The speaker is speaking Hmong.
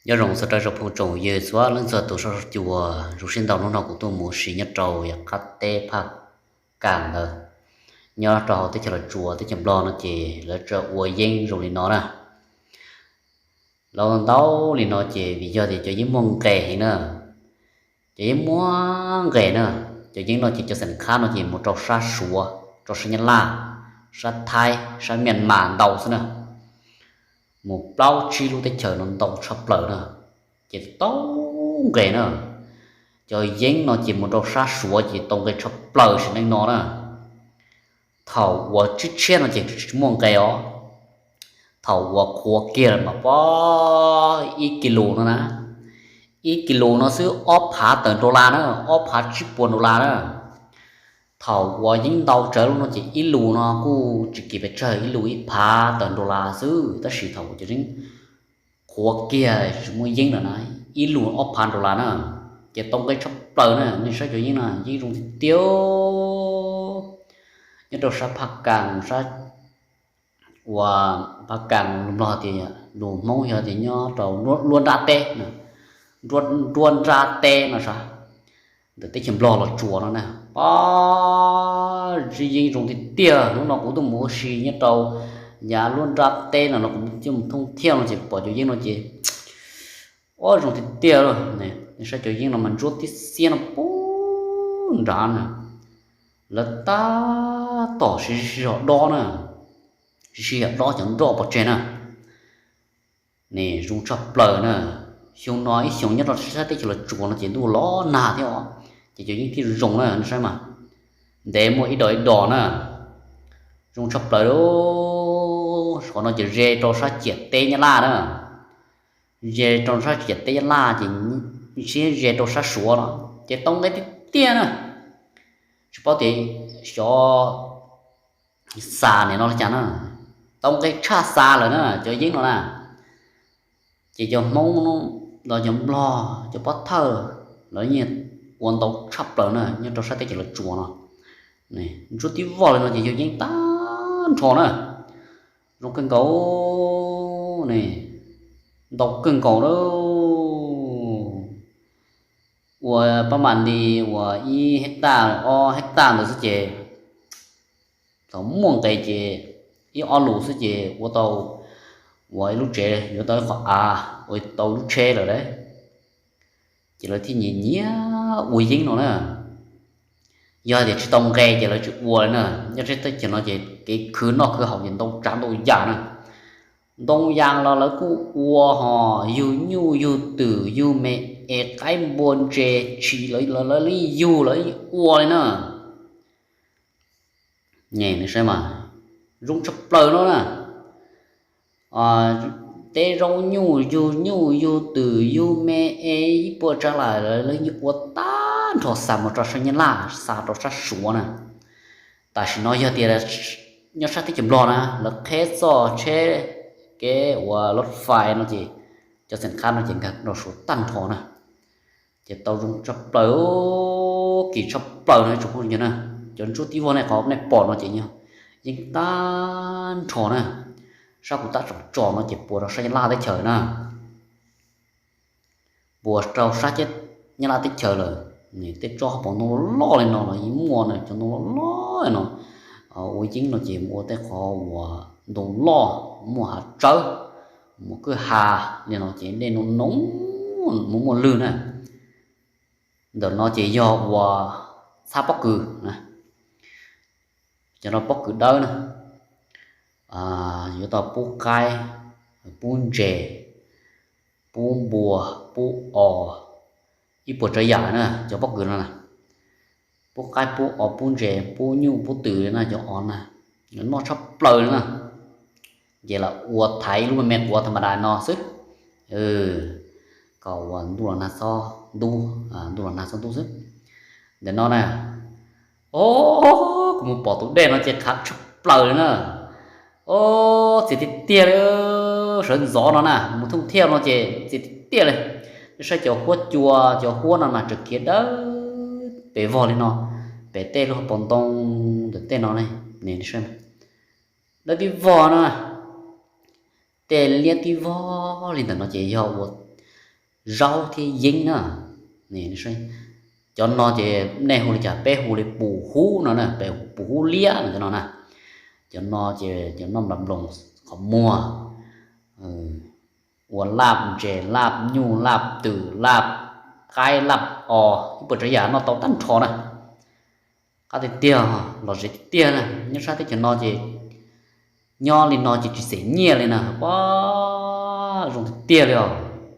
Nyob zoo txog rau phooj tsoom ywg txhua leej txhua tus soj cua, zoo siab ntau hnub no kuv tuaj mus ua si nyob rau yav qab teb Phaj Kas ntawd, nyob rau hauv teb chaws Los Tsuas teb chaws Nplog no ces lawv tseem ua yeeb zoo li no na. Los ntau li no ces vim yog tias cov yeeb muaj nqis heev na, cov yeeb muaj nqis na. Cov yeeb no ces cov xeem khab no ces mus rau sab Suav, rau sab Nyab Laj, sab Thaib, sab Myanmar ntau xwb na. Mus plaub tsib lub teb chaws no ntau tshaj plaws na, ces tau nqis na. Cov yeeb no ces mus rau sab Suav ces tau nqis tshaj plaws sim neej no na. Thaum uas tshiab tshiab no ces tsis muaj nqis os. Thaum uas qhuav kiag mas pob ib kis lus no na, ib kis lus no xwb ob phav tawm dollar na, ob phav tsib puas dollar na. Thaum uas yeeb ntau tsawv lub no ces ib lus no kuj tsis kis pes tsawg, ib lus ib phav tawm dollar xwb, tab sis thaum uas cov yeeb qhuav kiag tsis muaj yeeb lawm na, ib lus ob phav dollar na, ces tau nqis tshaj plaws na. Nej saib cov yeeb no yeeb zoo tiag tiag. Nyob rau sab Phaj Kas, sab uas Phaj Kas lus Nplog tias, lus Hmoob yog tias nyob rau Nruab Nrab teb, Nruab Nrab teb no sas, ntawm teb chaws Nplog Los Tsuas no na. Pob zeb yeeb zoo tiag tiag, hnub no kuv tuaj mus ua si nyob rau yav Nruab Nrab teb no, kuv coj mus thooj thiaj no ces pom cov yeeb no ces ob zoo tiag tiag li. Nej saib cov yeeb no mas ntsuab tib xiab no pub nrad na, lawv tab tom sib sib hom dob na, sib sib hom dob cov nroj pov tseg na. Ne zoo tshaj plaws na. Xyoo no ib xyoo nyob rau sab teb chaws Los Tsuas no ces ntuj los nag thiab os, ces cov yeeb thiaj zoo na, nej saib mas, ntev muaj ib dos ib dos na. Zoo tshaj plaws li. Qhov no ces ze rau sab ciam teb Nyab Laj na, ze rau sab ciam teb Nyab Laj ces sib ze rau sab Suav no, ces tau nqis tiag tiag na. Tsis paub tias xyov xa nim no li cas na, tau nqis tshaj xa lawm na cov yeeb no na. Ces cov Hmoob los cov Nplog cov pov thawj lawv yeej ua ntau tshaj plaws na nyob rau sab teb chaws Los Tsuas no. Ntsuab tib voj li no ces yog yeeb tag nrho na. Zoo kawg nkaus ne, ntau kawg nkaus lawm. Ua pab mam li uas ib hectare ob hectare ntawd xwb ces thaum muaj nqis ces ib ob lus xwb ces ua tau, ua ib lub tsev yuav tau ib qho av, ua tau lub tsheb lawm lauj. Ces lawv thiaj nyiam nyiam ua yeeb no na. Yog tias tsis tau nqis ces lawv tsis ua li na. Nyob teb chaws no ces kev khwv noj khwv haus ces ntau tsav ntau yam na. Ntau yam los lawv kuj ua hos, yug nyuj yug twm yug me es qaib npua ntses tshis lawv yeej yug lawv yeej ua li na. Saib mas, zoo tshaj plaws no na. Teb zaub nyuj yug nyuj yug twm yug me es ib puas tsav lawm lawv yeej ua tag nrho xa mus rau sab Nyab Laj xa rau sab Suav na. Tam sim no yog tias nyob sab teb chaws Nplog na lawv qheb txoj tsheb kev ua lub fais no ces cov xeem khab no ces nkag rau Suav tag nrho na. Ces tau zoo tshaj plaws, kim tshaj plaws no tsoom phooj ywg na. Cov ntsuab tib voj nej qhov nej pom no ces yeej tag nrho na. Sab kuv tab tom tso no ces puas rau sab Nyab Laj teb chaws na. Puas rau sab Nyab Laj teb chaws lawm. Tej tsob hauv paus ntoo loj li no los yeej muaj na, cov ntoo loj loj no. Ua yeeb no ces mus ua tej qhov uas ntoo loj, muaj hav tsawb, mus kwj ha li no ces dej no no mus muaj lwg na. Ntawm no ces yog ua txhab pob kws na. Cov no pob kws dawb na. Yuav tau pub qaib, pub ntses, pub npua, pub os, ib puas tsav yam na cov pob kws no na. Pub qaib pub os pub ntses pub nyuj pub twm li na cov os na. Noj tshaj plaws li na. Ces lam ua thaiv lub me me quav tha ma da no xwb, kom uas ntuj los nag txhob ntub, ntuj los nag txhob ntub xwb. Ntawm no na, o, kuv mus pom tus dej no ces qhav tshaj plaws li na. O, txias tiag tiag li. Sawv ntxov no na mus thooj thiaj no ces txias tiag tiag li. Nej saib cov huab cua, cov huab no mas tseem khiav dawb pes vog li no, pem tej lub hauv paus ntoo ntawm tej no ne. Dawb tib vog no, tej liab tib vog li ntawm no ces yog ua zaub thiab yeeb na. Cov no ces nej hu li cas? Peb hu li pus hub no na, pus hub liab no, cov no na. Cov no ces cov noj nplas nploos qhov muag, ua laj ntses, laj nyuj, laj twm, laj qaib, laj os, ib puas tsav yam noj tau tag nrho na. Qab tiag tiag, lom zem tiag tiag na. Nyob sab teb chaws no ces nyob li no ces tsis xem nyiaj li na, pab zoo tiag tiag li os.